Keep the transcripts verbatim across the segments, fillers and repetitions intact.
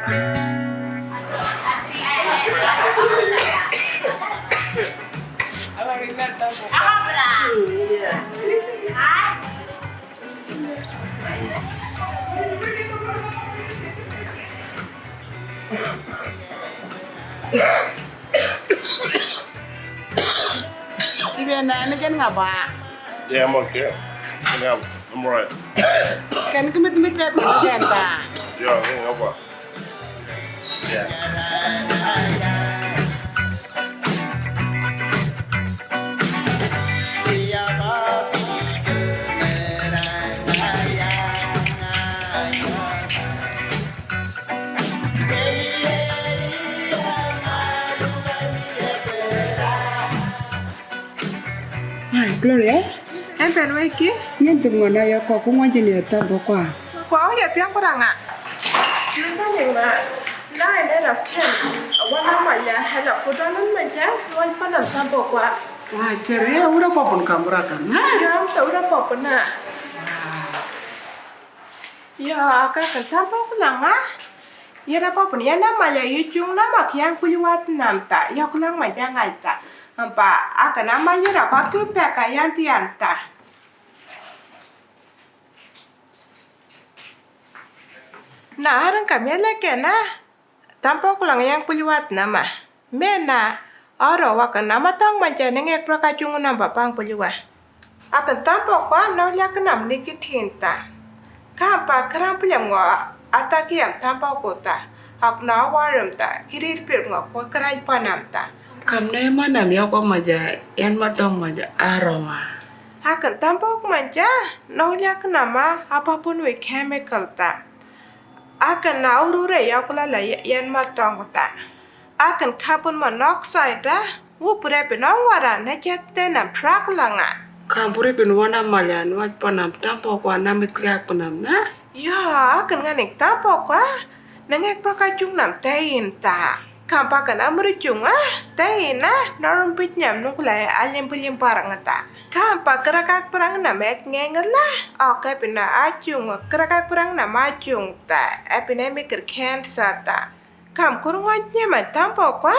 Ibe na ni ken ngaba? Yeah, I'm okay. Yeah, I'm, I'm alright. Ken kumit mit ya ko den ta. Yeah, I'm ngaba. Yeah. Ai, Gloria. Enten weki? Nyen tum ngona ya ko ku ngwa jini ya tambo kwa. Kwa oya piang kuranga. Nenda ni ma. Nine out of ten. Wana ma ya hela kudanan ma ya. Wan panam tambo kwa. Wa kere ura popun kamura kan. Ha? Ya, am ta ura popun na. Ya, aka kan tambo kulanga. Yera popun ya nama ya yujung nama kiang puliwat namta. Ya kulang ma ya ngaita. Ampa aka nama yera paku peka yanti anta. Na harang kami leke na. Tampo kulang yang puliwat nama. Mena, oro wakan nama tong manca nengek praka cungu namba pang puliwa. Akan tampo kwa no lek nam niki tinta. Kampa kerang puliam ngo ataki am tampo kota. Ak na warum ta, kirir pir ngo kwa kerai panam ta. Kam na ema nam ya kwa maja, yan matong maja, arowa. Akan tampo manca, no lek nama apapun we chemical ta. Akan na urure yakula la yan matong ta. Akan carbon monoxide da, wu pure pinong wara na jette na prak langa. Kam pure pin wana malya, nwa panam tampo kwa namit kliak panam na. Ya, akan nganik tampo kwa, nangek praka cung nam tein ta. Kam pakan amri cung ah, tein na, norum pit nyam nukla alim pilim parang ta. Kam pa kerakak perang na mek ngengela. Oke pina acung, kerakak perang na macung ta. Epina mikir cancer ta. Kam kurungot nyama tampo kwa.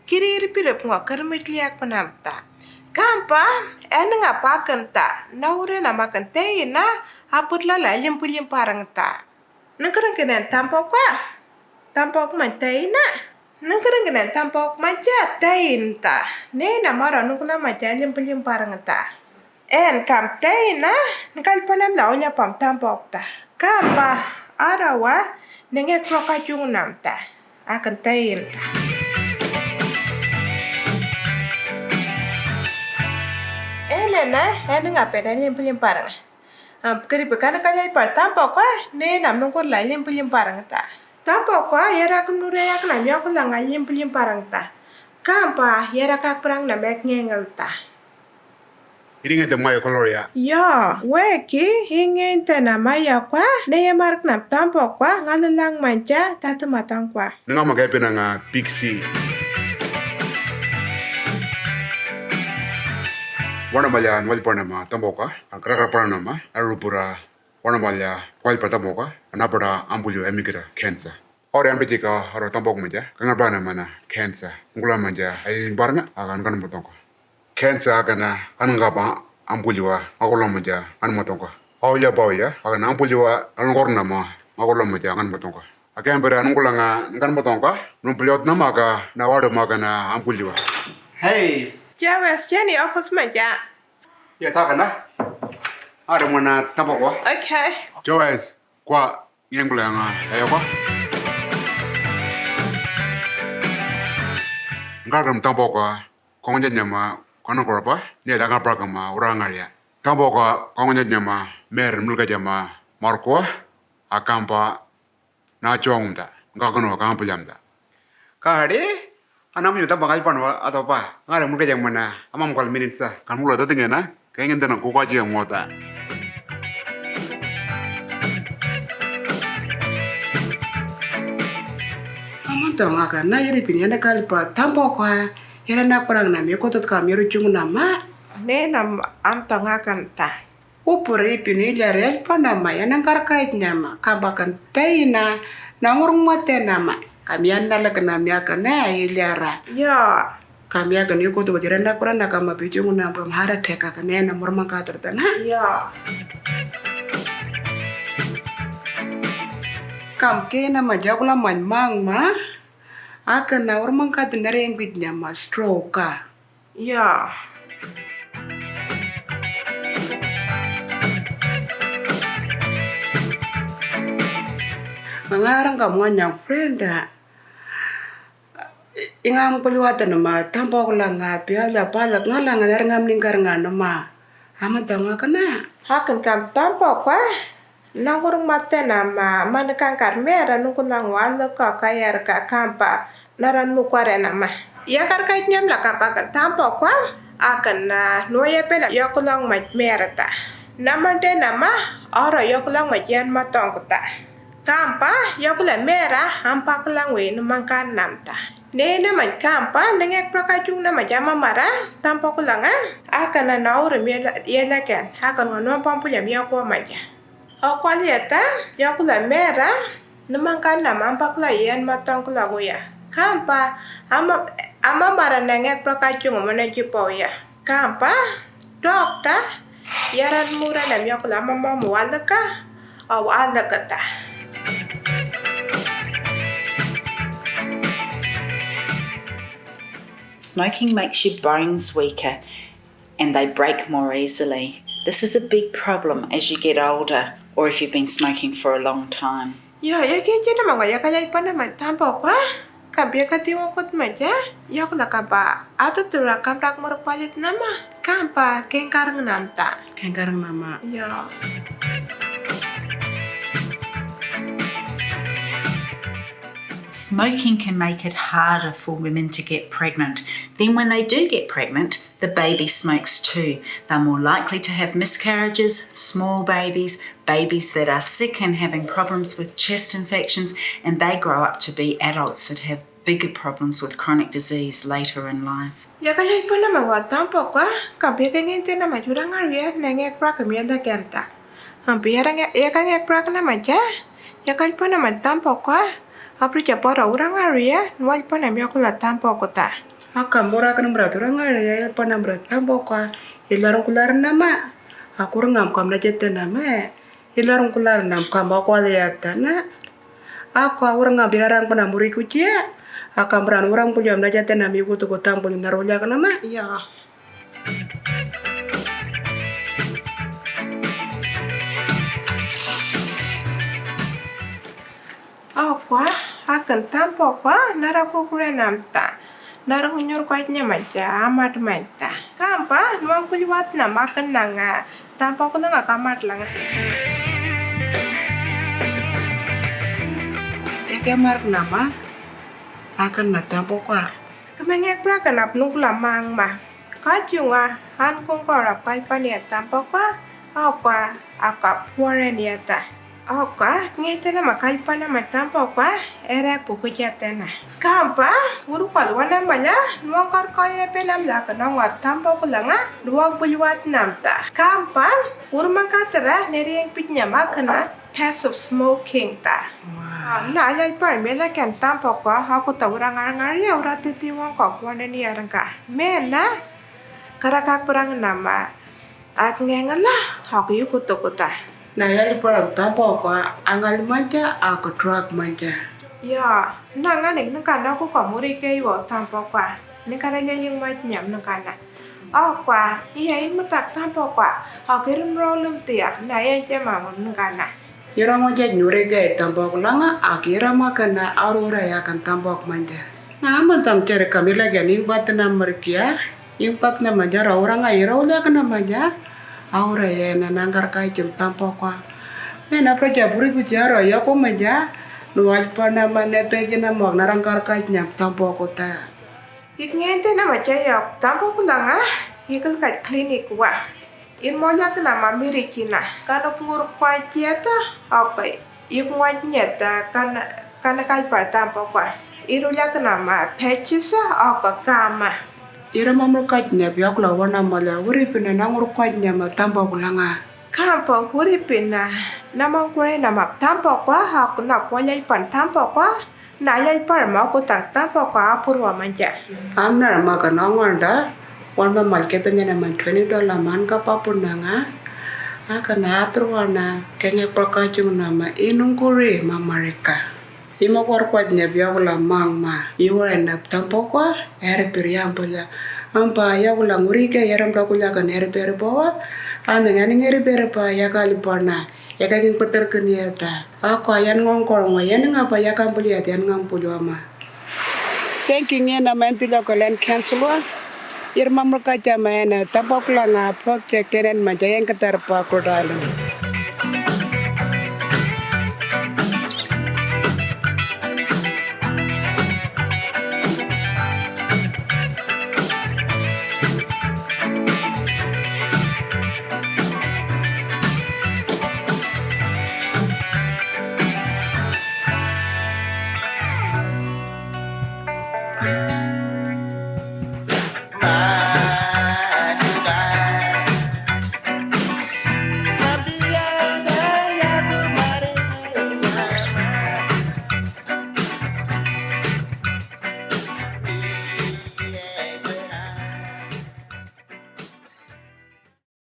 Kiri iri pirip ngo kermit liak penam ta. Kam pa, en nga paken ta. Naure na maken teina, aput lala limpu limparang ta. Nengkereng kenen tampo kwa. Tampo man teina. Nengkereng kenen tampo man ja tein ta. Nena mara nukla man ja limpu limparang ta. En kam teina, nengkal panam la onya pam tampo ta. Kam pa, arawa, nengek proka jung nam ta. Akan tein ta. Ene na, ene nga peda limpu limparang. Am kiri pekana kaya ipar tampo kwa, ne nam nungkur la limpu limparang ta. Tampo kwa, yara kum nure yak nam yakula nga limpu limparang ta. Kampa, yara kak perang nam yak ngengel ta. Iring ete mai kolor ya. Ya, weki, ingen te nama ya kwa, ne ya mark nam tampo kwa, ngalalang manca, tatu matang kwa. Nengama kaya pina nga pixi. Wana maya nwal panama tamboka, akraka panama, arupura. Wana maya kwal pa tamboka, anapara ambulyo emikira cancer. Ora ambijika, ora tambok manja, kangar bana mana cancer. Ngula manja, ay barnga, akan kan motongka. Cancer akana, kan ngapa, ambulyo, akola manja, an motongka. Auya bauya, akana ambulyo, an ngornama, akola manja, an motongka. Akembera nungulanga ngan motongka, numpuliot namaka, na wado makana ampuliwa. Hey. Jawes, Jenny, office manja. Ya takana. Ada mana tampo kwa? Okay. Jawes, kwa ngengulanga, ayo kwa. Ngagam tampo kwa, kongja nyama, kono korapa, ni ada ngapra kama, urang aria. Tampo kwa, kongja nyama, mer mulka jama, markwa, akampa, na chong da, nga kono ka puljam da. Kare, anam nyu ta bangai panwa ato pa, ngare murke jang mana, amam kal minit sa. Kan mula ta tingena, kaingen tena ko ka jeng mota. Amon to nga ka na yeri pini anda kal pa tampo kwa, yera nak perang na me ko tot ka me ru chung na ma. Ne nam am to nga kan ta. Upuri pini ilara yalpa nama, yanang karkait nama, kabakan taina, nangur mate nama, kamian nalak nama yakana ilara. Ya. Kam yakan yuku tu jira na kura na kama pijung na pam hara teka kane na murmang katar tana. Ya. Kam ke nama jagula man mang ma. Akan na urmang katar na reng bit nama stroke ka. Ya. Mangarang kam nganyang friend da. Ingam kuluwatan ma tampo kula nga pia la palak nga la nga ner ngam ningkar nga nama. Ama tanga kana. Hakan kam tampo kwa. Nangurung mate nama man kangkar mera nungkulang walo ka kayar ka kampa naran mukware nama. Yakar kait nyam la kampa ka tampo kwa. Akan na nuaya pena yokulang maj mera ta. Namante nama oro yokulang maj yan matong ta. Kampa yokula mera ampa kelang we numangkan namta. Nene man kampa nengek prakajung nama jama mara tampa kulanga. Akana nauru yelaken akan wanwa pampuya miyakwa manja. Okwaliata yokula mera numangkan nama ampa kula yen matong kula nguya. Kampa ama ama mara nengek prakajung mana jipoya. Kampa dokta yaran mura na miyakula mama muwalaka aw alakata. Smoking makes your bones weaker and they break more easily. This is a big problem as you get older or if you've been smoking for a long time. Ya, ya kenje nama ya kaya ipana ma tampo kwa. Kampia kati wakut maja, yok la kampa atu tura kamrak muruk palit nama. Kampa kengkarang namta. Kengkarang nama. Ya. Smoking can make it harder for women to get pregnant. Then, when they do get pregnant, the baby smokes too. They're more likely to have miscarriages, small babies, babies that are sick and having problems with chest infections, and they grow up to be adults that have bigger problems with chronic disease later in life. Yakajai pona ma wa tampo kwa, kampia kengente na majura ngaria na ngek pra kamienda kerta. Ampi yara ngek, yaka ngek pra kana maja, yakaj pona ma tampo kwa, apri japora ura ngaria, nwaj pona miakula tampo kota. Aka mura kana mura tura ngaria, pona mura tampo kwa, ilarung kular nama. Akur ngam kam na jete nama. Ilarung kular nam kam akwal yata na. Akwa urang ngam bilarang pona muri kucia. Akam ran urang punyam na jate nam yuku tuku tampul na rulya kana ma. Ya. Akwa akan tampo kwa nara kukure namta. Nara kunyur kwaj nyamaja amat manta. Kampa nuang kuliwat nama kenanga. Tampo kunanga kamat langa. Eke mark nama akan na tampo kwa. Kemengek pra kenap nukla mang ma. Kajunga han kung korap kalpania tampo kwa. Akwa akap warenia ta. Oka ngete nama kalpa nama tampa kwa. Era pukuja tena. Kampa uru kwal wana mala nuangkar kaya penam laka nangwar tampa kulanga nuang buliwat namta. Kampa uru makatara neri yang pitnya makana passive smoking ta. Wow. Na alai par mela kan tampa kwa aku ta ura ngar ngar ya ura titi wang kok wana ni arangka. Mena karakak perang nama. Ak ngengela aku yuku tukuta. Na yali pora tampo kwa angal manja aku truck manja. Ya, na ngani nengka na ku kwa muri ke yo tampo kwa. Nengka na nyanying maj nyam nengka na. Oh kwa, iya in mutak tampo kwa. Aku irum rolum tia, na ya jema mun nengka na. Ira manja nyuri ke tampo kulanga, aku ira makana arura ya kan tampo manja. Na aman tam chere kamila ke ning batna merkia. Ing pat na manja ra ura nga ira ula kana manja. Aura ye na nangkar kai cim tampo kwa. Me na pra ja buri bu jaro ya ko manja. Nuaj pa na ma ne pe jina mok na rangkar kai nyam tampo ko ta. Ik ngente na manja ya tampo ko langa. Ikal kai klinik wa. In moja kena mamiri cina. Kanuk ngur kwa cieta. Apa. Yuk ngwaj nyet, ah, kan, kan kaj par tampa kwa. Iru lyak nama pechisa, ah, ka kama. Ira mamur kaj nyap yak la wana mala, wuri pina nangur kaj nyama tampa kulanga. Kampa huri pina. Namang kure nama tampa kwa haku na kwa yai pan tampa kwa. Na yai par ma ku tang tampa kwa apur wa manja. Am na ma ka nongonda. Wan ma mal ke pende na man twenty dollar man ka papur na nga. Aka na atru wa na kenge kwa ka jung na ma inung kure ma marika. Ima kwar kwaj ne biagula mang ma iwara na tampo kwa ere per yam pola. Ampa yagula nguri ke yaram da kula kan ere per bawa. Ande ngani ngeri per pa yakali porna. Yaka king peter ken yata. Ako yan ngong kor ngo yan nga pa yakam puli at yan ngam pulwa ma. Thank you ngena menti lo ko len cancel wa. Ir mamur ka jama ena tampo kula nga project tenen ma jayan ketar pa kudalun.